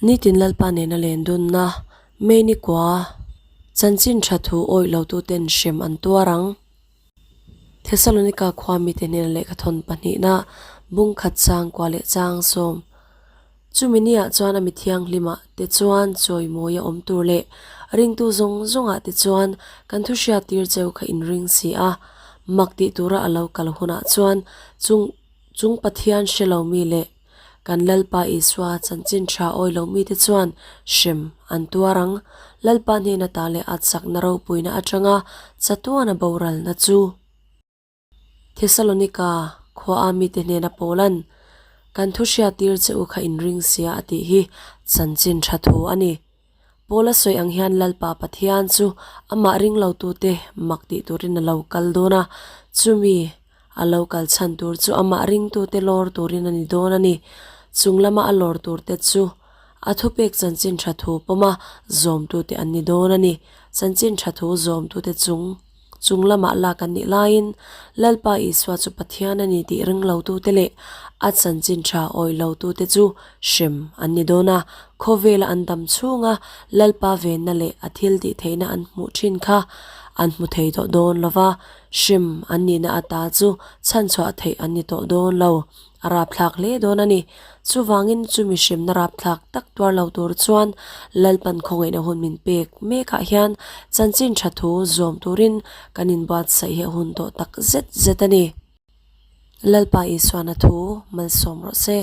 Nitin Lalpa nena len dunna May ni kua chanchin tha thu awih lotuten hrem an tuar ang. Thesalonika khua mite hnena lehkhathawn pahnihna bung khat chang kua leh chang sawm. Chumi niah chuan a mi thianghlimah te chuan chawimawi a awm tur leh ringtu zawng zawngah te chuan kan thu hriat tir cheu kha inring si a, mak tih tura a lo kal hunah chuan chung chung Pathian hre lo mi leh kan Lalpa Isua chanchin tha awi lo mite chuan hrem an tuar ang. Lalpa hnena ta leh a chakna ropuina atanga chatuana boralna chu. Thesalonika khua a mite hnena Paulan, Kan thu hriattir che u kha inring sia a tih hi chanchin tha thu a ni. Paula sawi ang hian Lalpa Pathian chu amah ring lotute mak tih turin a lo kal dawn a, chumi a lo kal chhan tur chu amah ringtute lawr turin a ni dawn a ni. Chung lama a lawr turte chu a thupek chanchin tha thu pawma zawmtute an ni dawn a ni. Chanchin tha thu zawmtute chung. Chung lamah lak an nih laiin Lalpa Isua chu Pathian a ni tih ring lotute leh a chanchin tha awih lotute chu hrem an ni dawn a. Khawvela an dam chhunga Lalpa venna leh a thil tih theihna an hmuh thin kha an hmu thei tawh dawn lo va, hrem an nihna ata chu chhanchhuah theih an ni tawh dawn lo. A rapthlak hle dawn a ni. Chuvangin chumi hremna rapthlak tak tuar lo tur chuan Lalpan khawngaihna hun min pek mekah hian chanchin tha thu zawm turin kan inbuatsaih hi a hun tawh tak zet zet a ni. Lalpa Isuana thu malsawm rawh se.